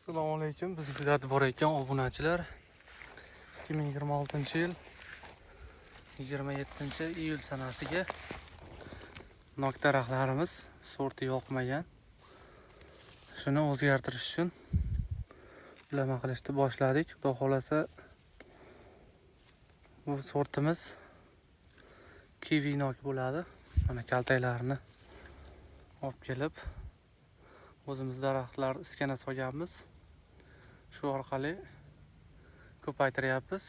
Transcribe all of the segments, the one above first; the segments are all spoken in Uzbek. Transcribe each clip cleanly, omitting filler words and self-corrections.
Assalomu alaykum. Bizni kuzatib borayotgan obunachilar. 2026-yil 27-iyul sanasiga nok daraxtlarimiz sorti yoqmagan. Shuni o'zgartirish uchun ulama qilishni boshladik. Xudo xolasa, bu sortimiz kivi nok bo'ladi. Mana, kaltaklarini olib kelib, o'zimiz daraxtlar iskana solganmiz. Shu orqali ko'paytiryapmiz.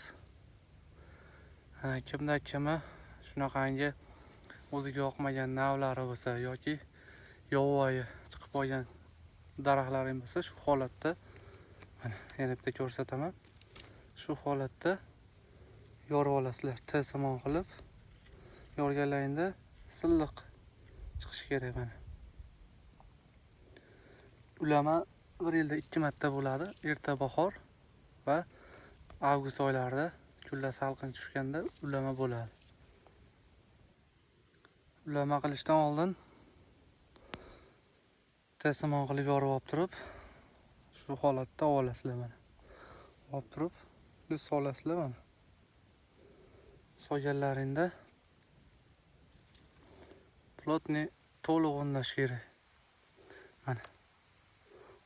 Ha, kimda kimi shunaqangi o'ziga yoqmagan navlari bo'lsa yoki yovvoyi chiqib qolgan daraxtlaring bo'lsa, shu holatda, mana, yana bitta ko'rsataman. Shu holatda yorib olasizlar. T simon qilib yorganlaringda silliq chiqishi kerak, mana. Ulama bir yilda ikki marta bo'ladi. Erta bahor va avgust oylarida, kunlar salqin tushganda ulama bo'ladi. Ulama qilishdan oldin T simon qilib yorib olib turib, shu holatda olasizlar, mana. Olib turib, solasizlar, mana. Solganlaringda плотный, to'liq o'rnash kerak. Mana.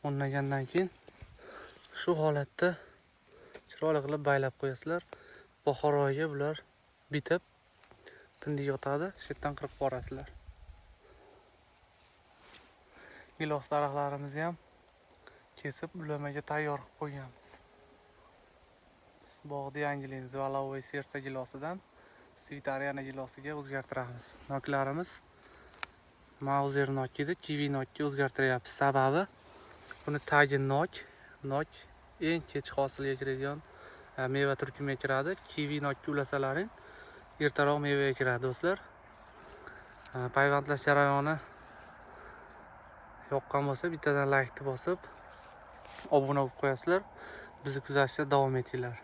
O'rnagandan keyin shu holatda chiroyli qilib baylab qo'yasizlar. Bahor oyiga bular bitib, pindik yotadi, shu yerdan qirib borasizlar. Gilos daraxtlarimizni ham kesib, ulamaga tayyor qilib qo'yganmiz. Biz bog'ni yangilaymiz. Валовое сердце gilosidan Sweet Ariana gilosiga o'zgartiramiz. Noklarimiz Mauser nok edi, kivi nokka o'zgartiryapmiz. Sababi buni tagi nok, nok eng kech hosilga kiradigan meva turkumiga kiradi. Kivi nokka ulasalaring, ertaroq mevaga kiradi, do'stlar. Payvandlash jarayoni yoqqan bo'lsa, bittadan laykni bosib, obuna bo'lib qo'yasizlar. Bizni kuzatishda davom etinglar.